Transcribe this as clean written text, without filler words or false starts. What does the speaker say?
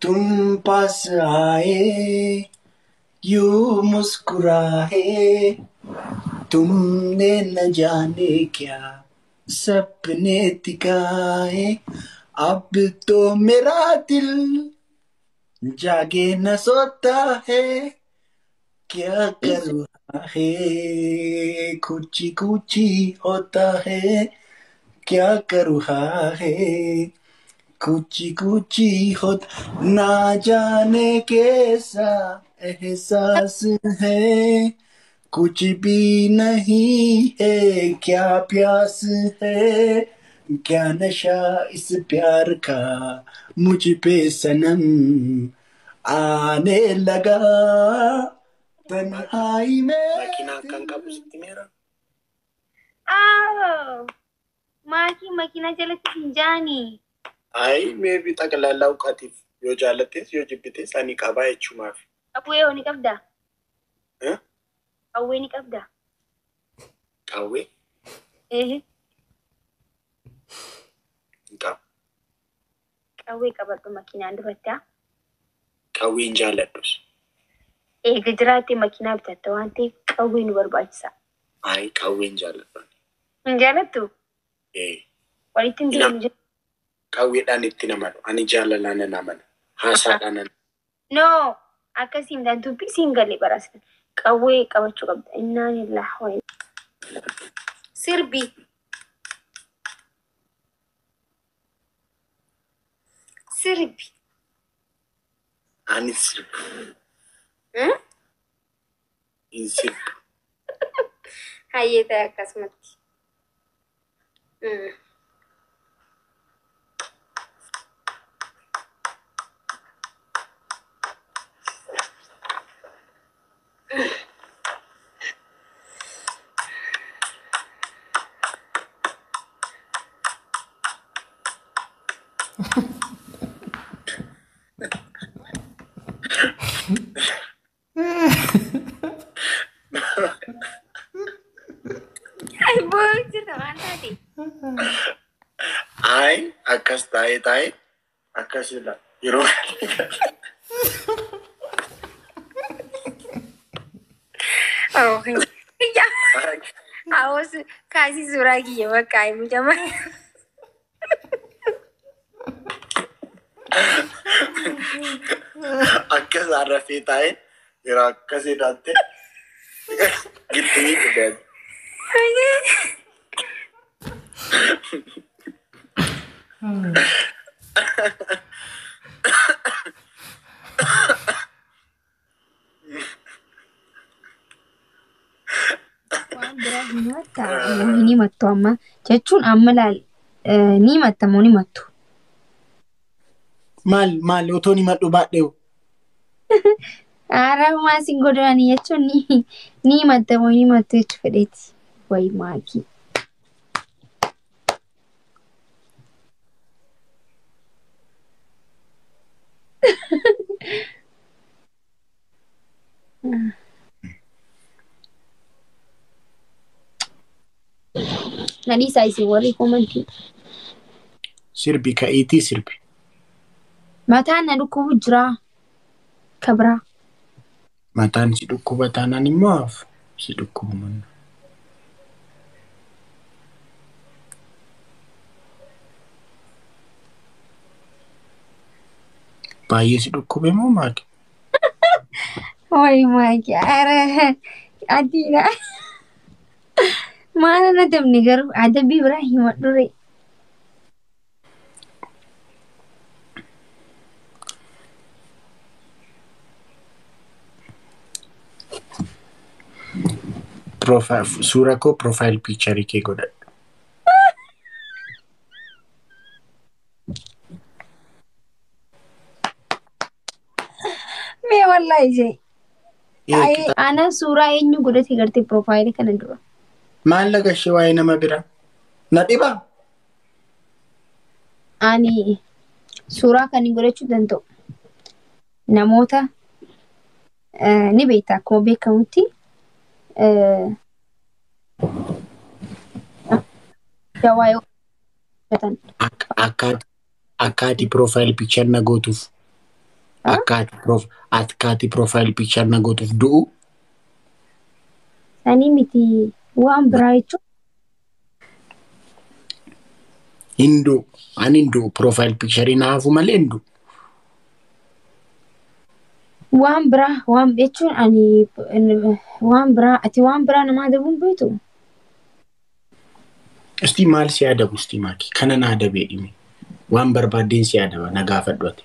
तुम पास आए यूं मुस्कुराए तुमने न जाने क्या सपने दिखाए अब तो मेरा दिल जागे न सोता है क्या करूँ है कुची कुची होता है क्या करूँ है कुची कुची होता ना जाने कैसा एहसास है कुछ भी नहीं है क्या प्यास है क्या नशा इस प्यार का मुझ पे सनम आने लगा तन्हाई में Makiinaa akkan qabu sitti meera? Oh, maakii makiinaa jalatti hin jaani. Ayi maybe xaqlallaa uqatiif yoo jaallattes yoo jibbites ani qabaa jechuumaaf. Qawwee hoo ni qabdaa? Eh? Qawwee ni qabdaa? Qawwee Ehe, hin qabu. Qawwee qabadhu makiinaan duratti haa. Qawwee hin jaalladhus. Eega jiraattee makiinaa bitatta waan ta'eef qawwee nu barbaachisa. Ayi qawwee hin jaalladhu. Hin jaallattu? Eh. Walitti hin deemu jira. Qawweedhaan itti namanu. Ani jaalalaan nan amana. Haasaadhaan nan No, akkasiin dhaan dubbii siin galee barasa. Qawwee qabachuu qabda. Innaan illaa wa Sirbi. Sirbi. Ani sirbu. Hmm? Hin sirbu. Hayyee ta'e akkasumatti. Ay, boo jirta waan taate. Ayi akkas taa'ee taa'ee akkasidha. Yeroo Oh, Awwas kaasii suuraa kiyya bakka ay mucama. Akkas arrafee taa'ee yeroo akkasii dhaatte gittimii dhufee. Waan biraa hin himattaa? Hin himattu amma jechuun amma laal ni himatta moo ni himattu? Maal maal otoo ni madhu baadheewu. Haaraa maasiin godhanii jechuun ni himatta moo ni himattu jechuu fedheeti. Wayi maakii. Na dhiisaa isin warri komantii. Sirbi ka'iitii sirbi. Mataan na dhukkubu jira. Kabraa. Mataan si dhukkuba taanaan immoo hafu si dhukkubu manna. Baay'ee si dhukkube moo maali? Wayi maakii. Ara adiidha. Maal na dabni garuu adabbii biraa himadhu ree. Suura koo profile picture kee godhadhu. Mee wallahi jee. Ana suuraa eenyu godhate gartee profile kana dura. Maallaqa ishee waa'ee nama biraa. Na dhibaa? Ani suuraa kan hin godhachuu danda'u namoota ni beekta akkuma beekamutti dawaa yoo godhatan. Akka ati profile picture na gootuuf. Akka ati profile picture na gootuuf du'u. Sanii miti, waan biraa jechuun. Hin du'u. Ani hin du'u. Profile picture na hafu malee hin du'u. Waan biraa waan jechuun ani waan biraa ati waan biraa nama adabuun beektu. Isti maal si adabu isti maaki? Kana na adabee dhimi. Waan barbaaddeen si adaba, na gaafadhu ati.